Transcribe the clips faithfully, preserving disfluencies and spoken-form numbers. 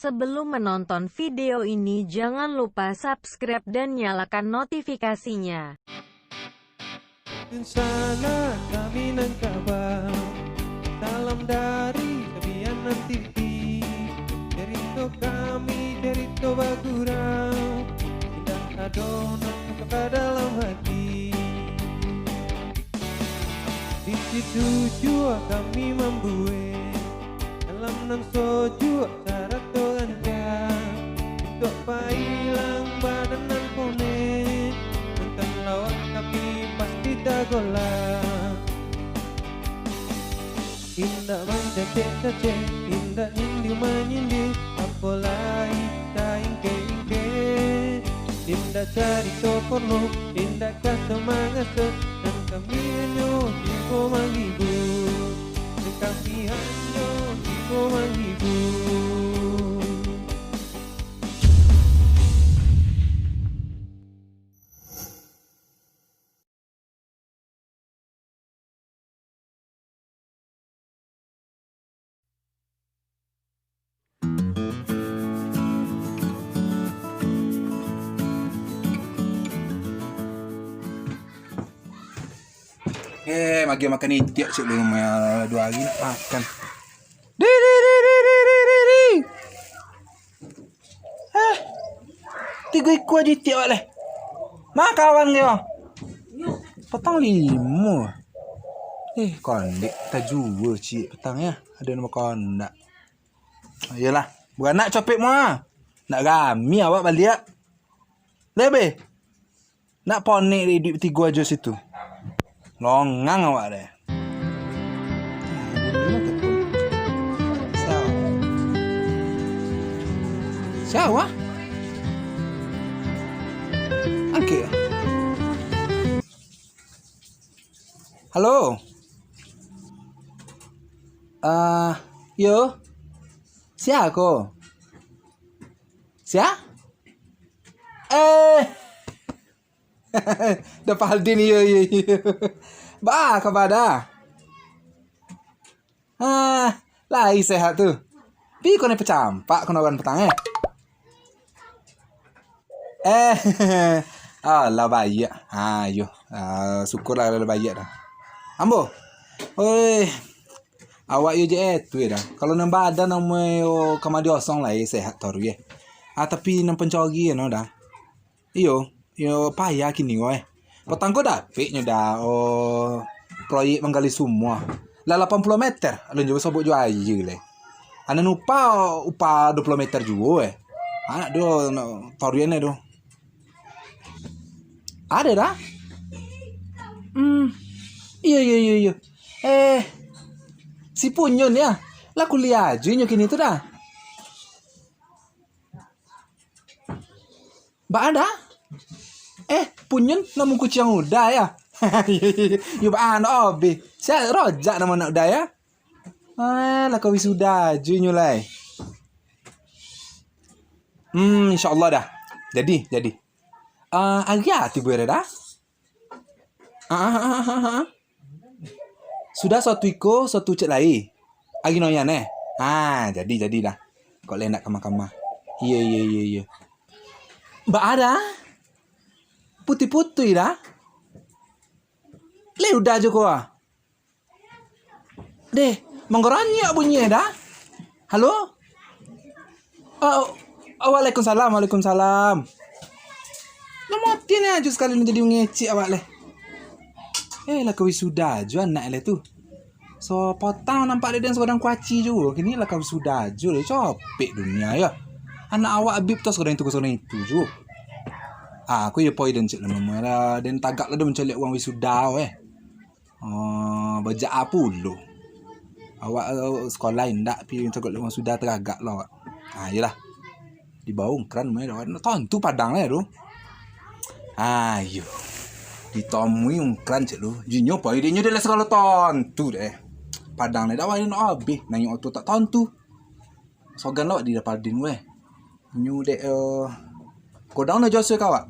Sebelum menonton video ini, jangan lupa subscribe dan nyalakan notifikasinya. Sanak kami nan kaba, salam dari Sabianan T V. Cerito kami, cerito bagurau, indak ado nan ka dalam hati. Di situ jua kami mambuek dalam nan sojuak sarato rancak, untuak pailang badan nan ponek, nonton lawak tapi pasti tagolak. Indak mancacek-cacek, indak nyindir-manyindir, apo lai taingkek-ingkek. Indak carito porno, indak kaso-mangaso, nan kami hanyo tibo manghibur, nan kami hanyo tibo manghibur. Eh, magi makan itiak cik lu, ma-, dua hari nak makan. Di, di, di, di. Eh, tigo ikua ajo itiak awak leh. Ma kawan kau? Patang limo. Eh, kondek tajua ciek patang ya. Ado nan bakondak. Iyolah, baranak copek mua. Nak rami awak baliak. Lebe. Nak ponek dek iduik batigo ajo situ. Longang awak deh. Siawa? Siawa? Angkek. Halo. Ah, yo. Sia ko? Sia? Eh. Da Paldin, iyo, iyo, iyo. Ba, kaba da? Ah, lai sehat tu. Pi ko nai pacampak ko nawan patang, eh? Eh, alah baiak. Ha, yo. Ah, syukurlah lah baiak dah. Ambo. Oi. Awak yo je eh tu dah. Kalau nan badan namuah yo kama diosong lah eh, sehat taruih eh. Ah, tapi nan pancari no dah. Iyo, iyo payah kini ko eh. Patang ko dapeknyo dah, oh, proyek manggali sumua. Lah lapan puluah meter, alun jo basobok jo aia leh. Anan upah, upah dua puluah meter juo eh. Anak do, no, torian eh do. Ada dah. Hmm. Iyo, iyo, iyo, iyo. Eh, si Punyun ya. Lah kuliah ajo inyo kini tu dah. Baa dah? Eh, Punyun namuah kuciang Uda ya? Yo baa nak obeh. Sia Rojak namo anak Uda ya? Ah, lah ka wisuda ajo inyo lai. Hmm, insyaallah dah. Jadi, jadi. Ah, ari a tibo dah? Ah, ah, ah, ah, ah. Sudah satu iko, satu cek lai. Ari noyan eh. Ha, jadi, jadilah. Kok lai nak kamah-kamah. Iyo, iyo, iyo, iyo. Baa dah? Putuih-putuih dah? Lai Uda jo ko ah. Deh, manggaranyak bunyi eh dah. Halo? Ah, ah, waalaikumsalam, waalaikumsalam. Lah mati ni ajo sakali ni jadi mangecek awak leh. Eh, lah ka wisuda ajo anak leh tu. So, potang nampak dek den sagadang kuaci juo. Kini lah ka wisuda ajo leh. Copek dunia yo. Anak awak Habib tu sagadang itu, sagadang itu juo. Ah, aku yo poi den cek lah, mamuah lah. Den tagak lah den mancaliak uang wisuda weh. Oh, bajak a pulo. Awak, eh, sekolah indak, pi tagak limo sudah tagak lo awak. Ah, iyolah. Dibawa ungkran main awak. Tantu Padang lah tu. Ayo. Ditomui ungkran cek lu. Jinyo pai dinyo dalam segala tantu deh. Padang ni dah wai nak habis. Nanya oto tak tantu. Sogan lo di dapat din weh. Nyu dek, eh, godang lah Joshua ka awak.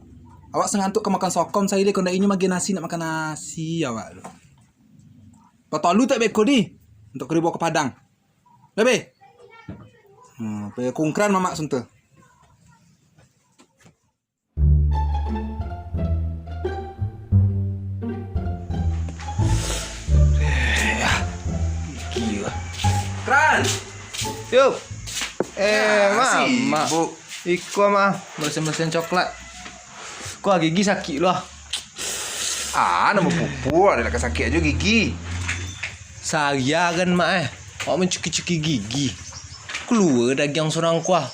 Awak sangantuk ka makan sokom sailih, kok ndak inyo magi nasi, nak makan nasi awak tu. Patolu tak beko di, untuk ka dibawa ka Padang. Lebih. Hmm, pai kungkran mamak sunta. Kran. Yo. Eh, nah, mamak. Iko mah, bersihan-bersihan coklat. Kuah gigi sakik lu ah. Ah, namo pupu, ado lah ka sakik ajo gigi. Saharian, Mak, eh. Awak mancuki-cuki gigi. Kalua dagiang surang kuah.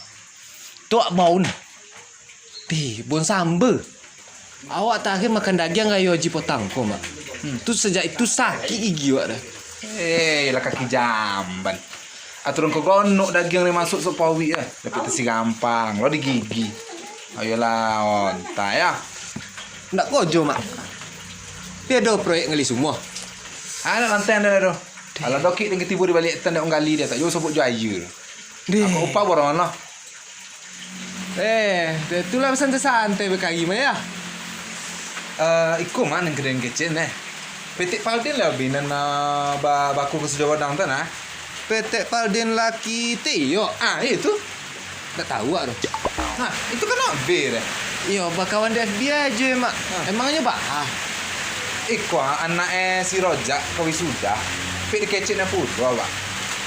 Tu awak baun. Deh, bon samba. Awak tarakhir makan dagiang rayo Haji Potang ko, Mak. Hmm. Tu sajak itu sakik gigi awak dah. Eh, lah kaki jamban. Aturan ko gonok dagiang ni masuk sok pawik eh. Dapik tasi gampang, lo di gigi. Ayolah, onta ya. Ndak kojo, Mak. Pi ado proyek ngali sumua. Ah, nak lantai anda dah. Alah dokik dengan tibo di balik tan dak unggali dia tak jauh sobok jo air. Deh. Apa upah borongan lah. Eh, dah itulah santai-santai bakari mah ya. Eh, iko mah nang keren kecil neh. Petek Paldin lah binan uh, ba baku ke sudah wadang tu nah. Petek Paldin laki Tio. Ah, itu. Ndak tahu ah tu. Nah, itu kan Abe deh. Iyo, bakawan di F B aja emak. Emangnya bah? Iko ah, anak eh si Rojak ka wisuda. Pik dikecek na pulo awak.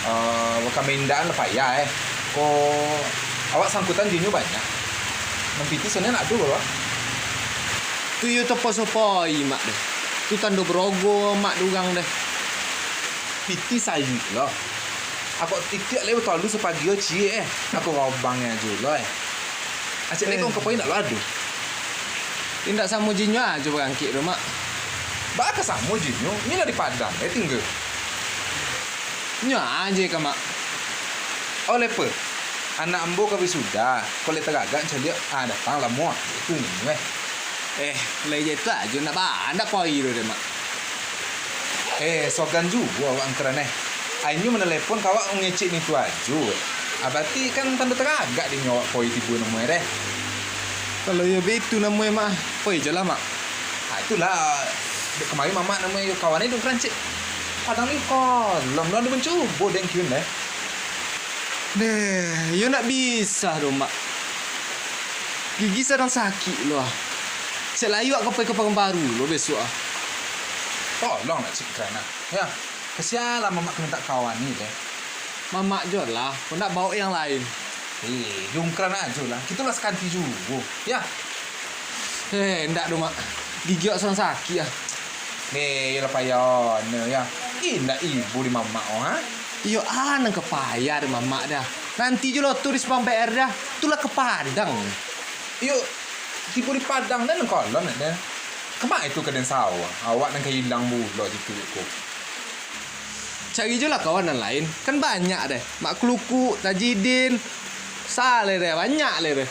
Eh, kami indak lah payah eh. Ko awak sangkutan jinyo banyak. Mampiti sana nak tu awak. Tu yo topo sopoi mak deh. Tu tando berogo mak durang deh. Piti sayik lo. Ako titiak lai batolu sapagi o ciek eh. Ako robang ajo lo eh. Acek lai kong kapoi nak lo ado. Indak samo jinyo ajo barangkek tu mak. Baa ka samo jinyo, inyo lah di Padang eh tingga. Nyo ajo ka mak. Oh lepa. Anak ambo ka wisuda, ko lai tagagak caliak, ah datang lah muah. Itu inyo eh. Eh, lai je tu ajo nak ba, ndak poi tu deh mak. Eh, sogan juo awak angkeran eh. Ainyo manalepon ka awak ngecek nitu ajo. Ah, barati kan tando taragak dinyo awak poi tibo namuah deh. Kalau iyo bitu namuah mak, poi je lah mak. Ah, itulah. Dek kamari mamak namuah iyo kawan eh duk rancik. Padang ni kolom lo ando mancubo deng kiun deh. Deh, iyo ndak bisa doh mak. Gigi sadang sakik lo ah. Sek layuak ka poi ka Paranbaru lo besok ah. Tolong lah cik Krana. Ya, kasian lah mamak ka mintak kawan ni deh. Mamak jo lah, ko ndak baok yang lain. Eh, jungkran ajo lah. Kito lah sakanti juo. Ya. Eh, ndak doh mak. Gigi awak sadang sakik ah. Eh, iyolah payah ne ya. Indak ibo di mamak oh ha. Iyo ah nang ka payah di mamak dah. Nanti jo lo tu di simpang B R dah. Tu lah ka Padang. Iyo, tibo di Padang dah nang kolon dah. Kama itu ka den sawah. Awak nang ka ilang bulo jitu ko. Cari jo lah kawan nan lain. Kan banyak deh. Mak Klukuk, Tajidin. Saleh deh, banyak leh deh.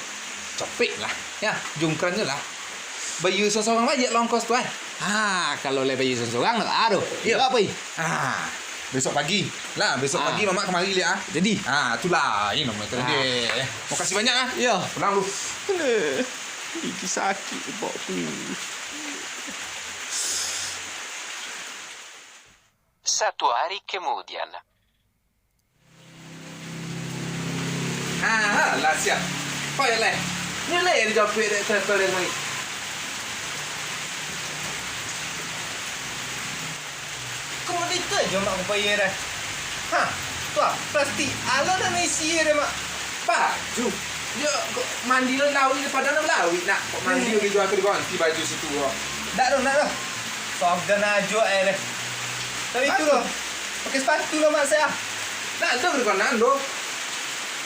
Capek lah. Ya, jungkran je lah. Bayu sorang-sorang lah je longkos tu eh. Ha, kalau leh bayu sorang-sorang lah aduh. Iyo. Apo? Ha, besok pagi. Lah, besok pagi mamak kamari liak ah. Jadi? Ha, tu lain namo tadi. Makasih banyak ah. Iyo. Pulang lu. Aduh, gigi sakik bok tu. Satu hari kemudian. Ah, lah siap. Kau yang lain. Ni lain yang dijapik dek kereta dia lagi. Komoditi aja mak kupaya dah. Ha, tu ah, plastik. Alah dah isi dia mak. Baju. Yo, kok mandi lo lawik di padang lo lawik nak. Kok mandi lagi jual ke diganti baju situ kok. Ndak doh, ndak doh. Sogan ajo eh deh. Tapi itu loh. Pakai sepatu lah mak saya. Nak ada beri konan tu.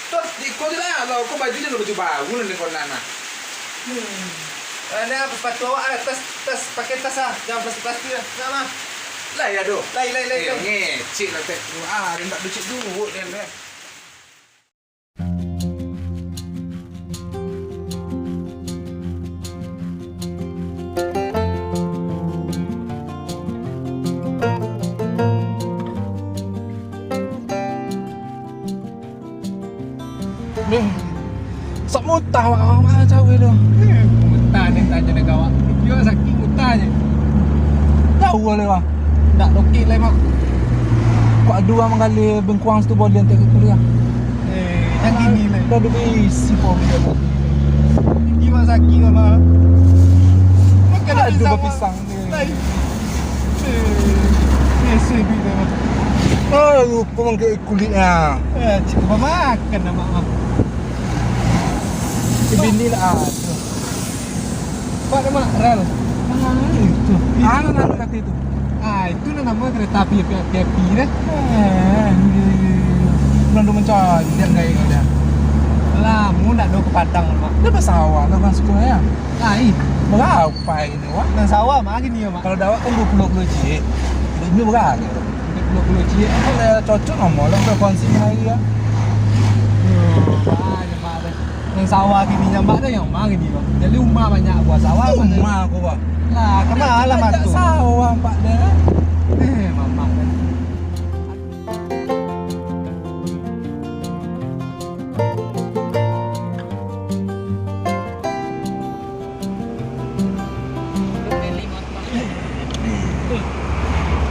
Tuh, di kau je lah. Kalau kau baju je baju baru lah di konan lah. Hmm. Ada apa sepatu awak ada tas tas pakai tas ah. Jangan plastik-plastik lah. Nak mah. Lah ya doh. Lai lai lai. Eh, lai. Ngecek lah tek. Ah, dia tak becek duit dia. Deh, sak mutah awak, awak cawek tu. Mutah ni tanya nak gawak. Dia sakit mutah je. Jauh lah, Wak. Tak dokik lah, Mak. Kok ado urang manggaleh bengkuang situ boleh antek ka kuliah? Eh, Gini lai. Dah bisi pom dia tadi. Gigi mak sakik, Mak. Makan Aduh, pisang, Mak. Bapisang ni. Lai. Eh, eh, sibik dah, Mak. Oh, lupa mangkek kuliknya. Eh, cukup makan dah, Mak, Mak. Bini lah, ah, tu. Pak, dah, Mak, rel. Ah, itu. Ah, nan anu kata itu. Ah, itu nan namo kereta api, api, api, api, dah. Eh, iya, iya, iya. Bulan tu macam, dia nggak ingat dah. Lah, mu nak do ke Padang, Mak. Dia pasawah lah, masuk ke ya. Ai. Berapa ini, Wak? Nan sawah mah gini ya, Mak. Kalau dawak kan dua puluh, dua puluh ciek. Ini berapa? Dua puluh ciek. Kalau cocok nomor lah, kalau konsep hari ya. Yo, banyak, Mak, dah. Nan sawah gini nyo, Mak, dah, yang mah gini, Mak. Jadi, umah banyak buah sawah, Mak. Umah aku, Pak. Lah, kenal lah, Mak, tu. Sawah, Pak, dah. Eh, mamak, dah.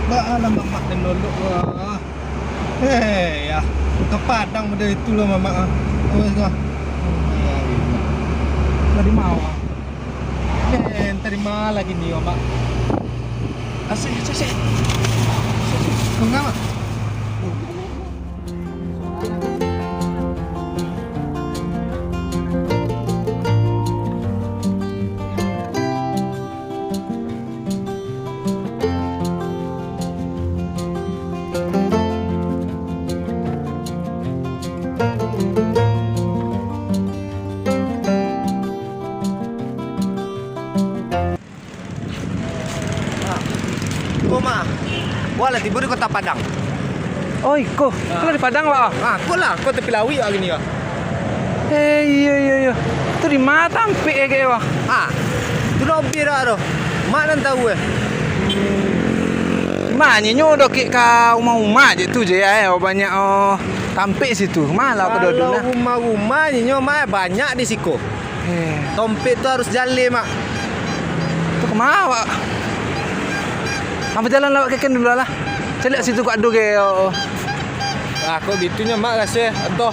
Baa lah mamak den lolok ko, ah. Hei, ah. Ka Padang model itu lah mamak, ah. Awes ko. Dari mau, ah. Eh, tarima lagi ni, mamak. Asik, asik, asik. Tunggu, mak. Ko mah, wak lah tibo di Kota Padang. Oh, iko. Ah. Ko lah di Padang, Wak, ah? Ah, ko lah, ko tapi lawik wak gini, Wak. Eh, iyo, iyo, iyo. Tu di ma tampek e, kek, Wak? Ah, tu lobi dak tu. Mak nan tahu, eh. Di ma nyo do kek ka umah-umah je tu je, eh. Oh, banyak, oh, tampek situ. Malah ko dodok nah. Kalau rumah-rumah nyo mah banyak di siko. Eh. Tompek tu harus jaleh, Mak. Tu kama, Wak? Apa jalan lawak keken dulu lah. Caliak situ kok ado ge, oh. Ah, kok bitunyo, Mak, rasonyo. Adoh.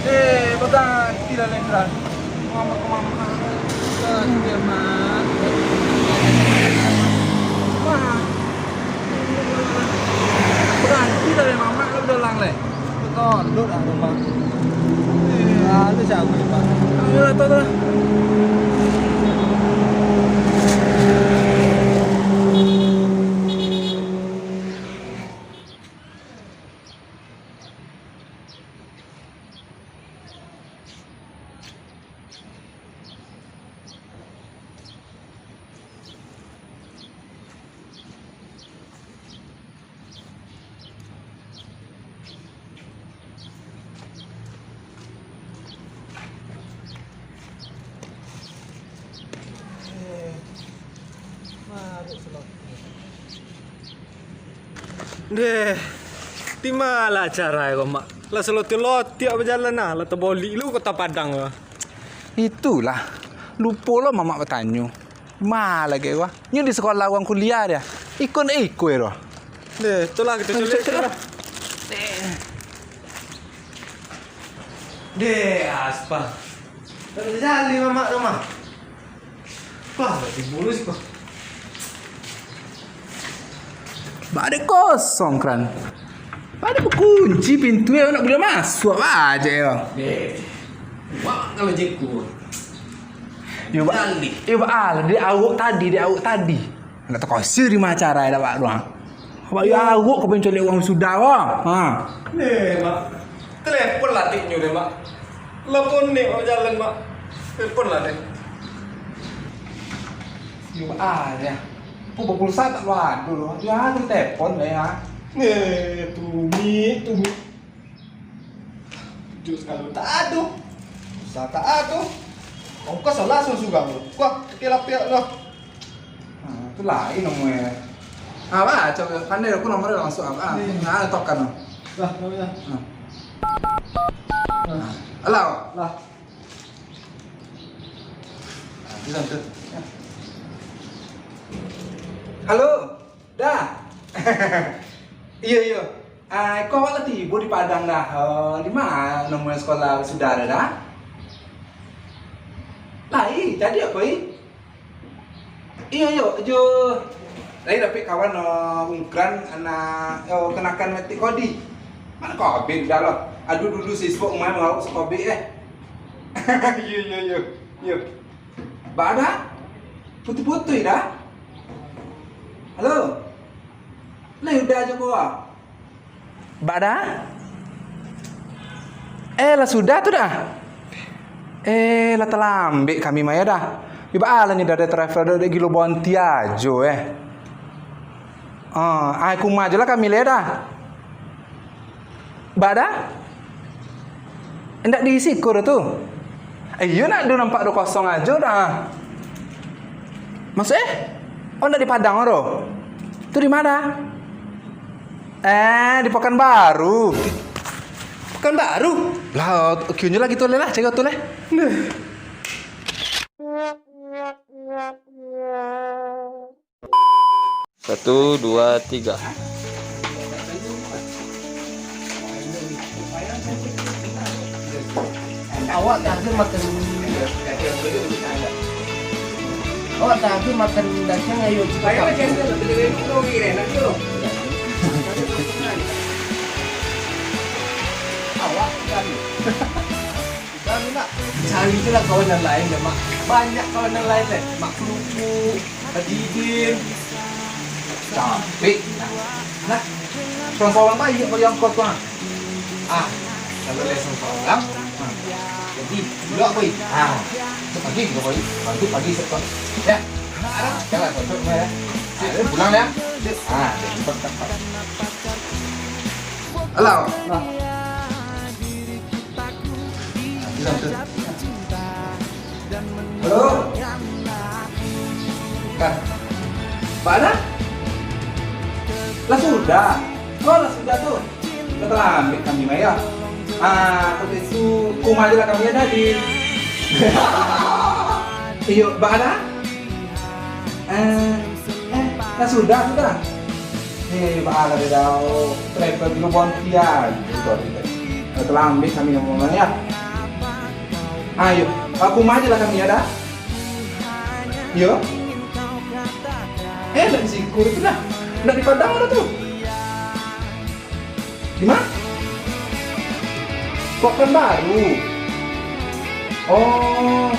Eh, baganti lah, Lendra. Mama ka mama. Ganti, Mak. Mak. Baganti lah, Mak. Mak lah udah lang, leh. Betul, duduk dah rumah. Eh. Lalu siapa, Pak? Ayo lah, tuh, tuh. Deh, di ma lah acara ko, Mak? Lah salotiak-lotiak bajalan nah, lah tabolik lu Kota Padang ko. Itulah, lupo lo mamak batanyo. Ma lagi wah, nyo di sekolah urang kuliah dia. Iko ndak iko ero. Deh, tu lah kito culik tu lah. Deh, aspal. Kalau jadi mamak rumah. Wah, lagi bulus kok. Bak ada kosong kran. Bak ada bakunci pintu ya, nak buliah masuak baja ya. Eh, wak kalau jeku. Yo, ba-, Balik. Yo, baa lah, di awak tadi, di awak tadi. Nak takasih di ma acara dak, Pak, tu, ha? Abak yo awak ka panculik urang sudah, ha? Ha. Ni, Mak. Telepon lah tiknyo deh, Mak. Telepon ni, Mak, jalan, Mak. Telepon lah deh. Yo, baa lah. Pukul dua puluh satu tak lo ado lo. Yo, ado telepon deh, ha. Ni, tumi, tumi. Duit sagalo tak ado. Pulsa tak ado. Ongkos lah surang-surang tu. Wah, kecil lapeh lah. Ha, tu lain nomor. Ah, bah, coba pandai aku nomor langsung apa? Ah, hmm. Nah, tokan tu. Lah, lah, lah. Ha. Lah. Halo. Lah. Ah, tu, tu. Halo. Da. Iyo, iyo. Ah, iko awak lah tibo di Padang Da. Oh, di ma nomor sekolah sudah Da, Da? Lai, jadi apo, i? Iyo, iyo, jo. Lai dapek kawan, oh, ungkran anak, oh, kanakan metik kodi. Mano kobek Da lo? Aduh, dulu siswa umai mangawak sakobek, eh. Iyo, iyo, iyo. Iyo. Baa Da? Putuih-putuih Da? Halo? Lai udah ajo ko, ah. Baa Da? Eh, lah sudah tu Da? Eh, lah talambek kami mah yo Da. Yo baa lah ni Da, travel dek gilo bonti ajo, eh. Ah, ai kuma ajo lah kami lai Da. Baa Da? Indak di siko doh tu. Eh, iyo nak do nampak do kosong ajo Da. Maksud, eh? Oh, ndak di Padang doh? Tu di ma Da? Eh, di Pakanbaru. Pakanbaru? Lah, oke nyo lah gitu lah, cari tu lah. Nah. Satu, dua, tiga. Awak tadi makan, awak tadi makan daging ayo cakap. Awak kan. Udah, Mak. Cari tu lah kawan nan lain deh, Mak. Banyak kawan nan lain deh. Mak Kerupuk, Haji Idin. Capek. Nah, sorang-sorang baiak bagi ongkos tu, ha. Ah, kalau lai sorang-sorang, ha. Jadi, dulu, Boy. Ha. Esok pagi, Boy. Bantu pagi esok tu. Ya. Jalan, esok, ya. Ha, pulang, ya. Ha, cepat, cepat. Halo. Nah. Halo. Kan. Baa Da? Lah sudah. Oh, lah sudah tu. Lah talambek kami mah yo. Ah, kalau itu, kuma ajo lah kami yo tadi. Iyo, baa Da? Eh, eh, lah sudah, sudah. Eh, baa lah Da, travel dulu bonti ajo. Lah talambek kami namo-namo yo. Ayo, ka kuma ajo lah kami yo Da. Yo. Eh, ndak di siko tu Da. Ndak di Padang doh tu. Di ma? Pakanbaru. Oh,